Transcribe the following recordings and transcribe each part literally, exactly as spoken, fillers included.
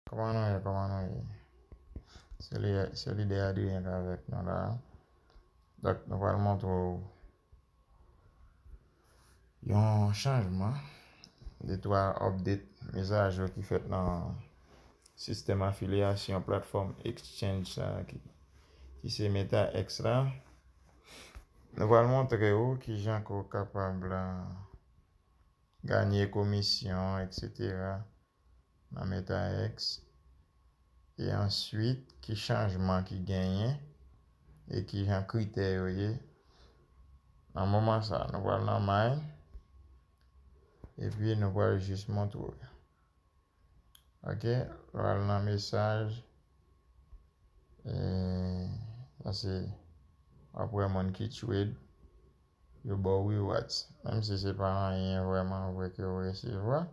Kòman nou ye? Kòman nou ye? Se li, se lidè Adrien k avèk nou la. Donk, nou pral montre w yon chanjman, de twa update, mizajou ki fèt nan sistèm afilyasyon platfòm exchange sa ki, ki se MetaX la. Nou pral montre w kijan ke w kapab la, ganye komisyon, et cetera, nan MetaX. E answit, ki chanjman ki genyen e kijan kritè yo ye. Nan moman sa, nou pral nan Mine, epi nou pral jis montre w. Ok, pral nan mesaj. E, sa se, w ap wè moun ki trade, yo ba w rewards. Menm si se pa anyen vrèman vre ke w resevwa,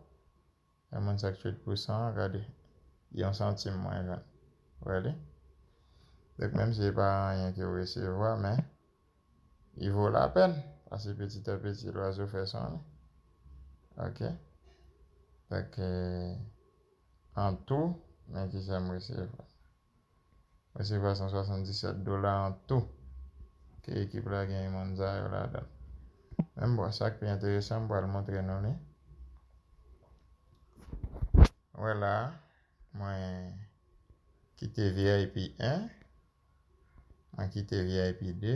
men moun sa k trade pou san an, gade, yon santim mwen jwenn. Ou wè li? Donk, menm si se pa anyen ke w resevwa, men li vo lapèn, paske petit à petit, lwazo fè son li. Ok? Donk, e, an tou, men kisa m resevwa. Resevwa san swasanndisèt dola an tou. Ke ekip la gen moun sa yo ladan l. Men bon, sa k pi enteresan, m pral montre nou li. Wè la, mwen kite VIP en, mwen kite VIP de.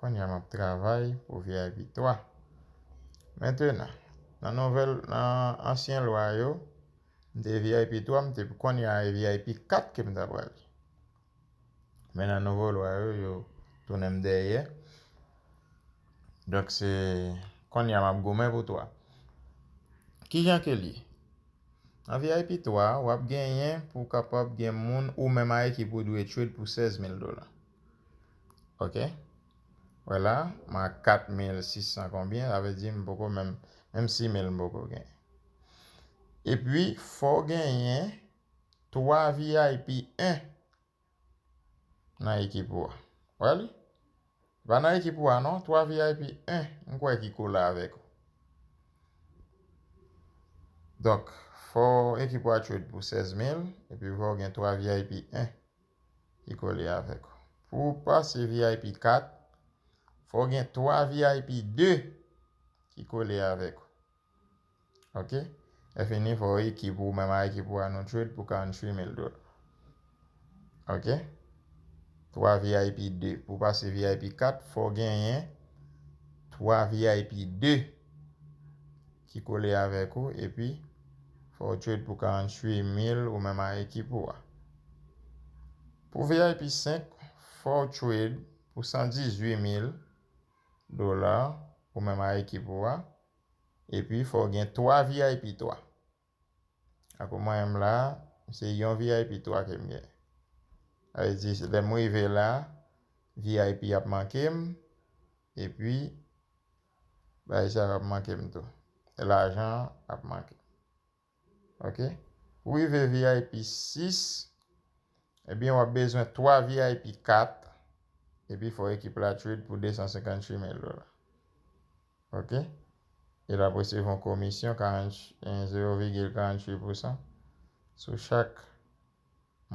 Kounye a m ap travay pou VIP twa. Mentenan, nan nouvèl, nan ansyen lwa yo, m te VIP twa, m te, kounye a e VIP kat ke m ta pral. Men nan nouvo lwa yo, yo tounen m dèyè. Donk, se kounye a m ap goumen pou twa. Kijan ke l ye? Nan VIP twa, w ap genyen pou w kapab gen moun ou menm a ekip ou dwe trade pou sèz mil dola. Ok? Wè la, m a kat mil sis san konbyen, sa vle di m poko menm, menm sis mil m poko genyen. Epi, fò w genyen twa VIP en nan ekip ou a. Wè li? Pa nan ekip ou a non, twa VIP en, m kwè ki kole avèk ou. Donk, fò ekip ou a trade pou sèz mil, epi fò w gen twa VIP en ki kole avèk ou. Pou w pase VIP kat, fò w gen twa VIP de ki kole avèk ou. Ok? Lè fini, fò ekip ou, menm a ekip ou a nou trade pou karanntuit mil dola. Ok? Twa VIP de. Pou pase VIP kat, fò genyen twa VIP de ki kole avèk ou, epi fò w trade pou karanntuit mil ou menm a ekip ou a. Pou VIP senk, fò w trade pou san dizuit mil dola ou menm a ekip ou a, epi fò w gen twa VIP twa. Akoz mwen menm la, se yon VIP twa ke m gen. Sa vle di, lè m rive la, VIP ap manke m, epi bagay sa yo ap manke m tou. Lajan ap manke m. Ok? Pou rive VIP sis, ebyen, w ap bezwen twa VIP kat, epi fò ekip la trade pou de san senkanntuit mil dola. Ok? E l ap resevwa yon komisyon karant, zewo vigil karanntuit pousan sou chak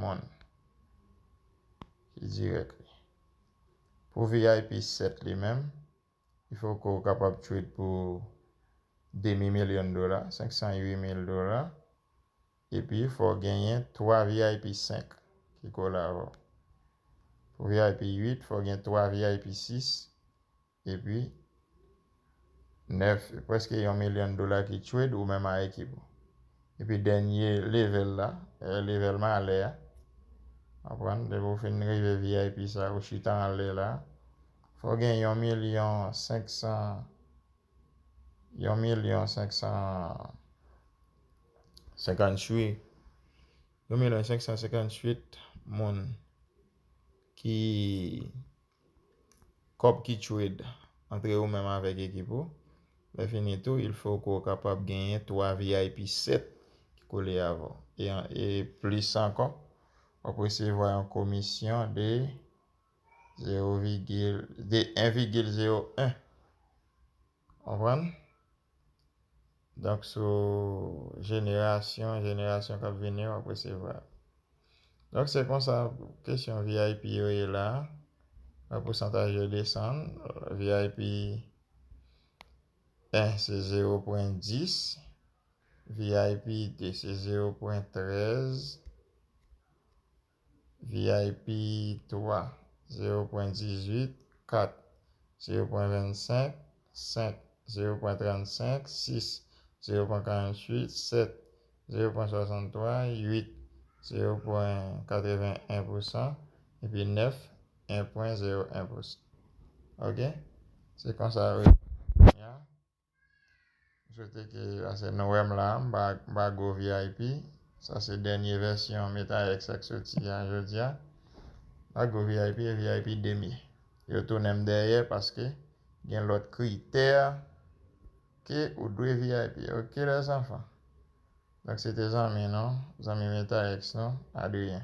moun ki dirèk li. Pou VIP sèt li menm, il faut que w kapab trade pou demi milyon dola, senk san uit mil dola, epi fò w genyen twa VIP senk ki kole avè w. Pou VIP uit, fò w gen twa VIP sis, epi nèf, prèske yon milyon dola ki trade ou menm a ekip ou. Epi dènye level la, e, level malè a. Konprann? Depi w fin rive VIP sa, ou chita anlè la, fò w gen yon milyon senk san, yon milyon senk san senkanntuit, yon milyon senk san senkanntuit moun ki kòb ki trade antre ou menm avèk ekip ou. Lè fini tou, il faut que w kapab genyen twa VIP sèt ki kole avè w. E, e plis ankò, w ap resevwa yon komisyon de zewo vigil, de en vigil zewo en. Konprann? Donk, sou jenerasyon, jenerasyon k ap vini, w ap resevwa. Donk, se konsa kesyon V I P yo ye la. Nan pousantaj yo desann, V I P en se zewo pwen dis, V I P de se zewo pwen trèz, V I P twa zewo pwen dizuit, kat zewo pwen vennsenk, senk zewo pwen trannsenk, sis zewo pwen karanntuit, sèt zewo pwen swasanntwa, uit zewo pwen katreven en pousan, epi nèf en pwen zewo en pousan. Ok? Se konsa yo ye. M swete ke, paske nou wè m la, m pa, m pa gwo V I P. Sa se dènye vèsyon MetaX k soti a jodi a. M pa gwo V I P, V I P demi. Yo tounen m dèyè paske gen lòt kritè ke ou dwe V I P. Ok, les enfants. Donk, se te zanmi nou, zanmi MetaX nou, Adrien.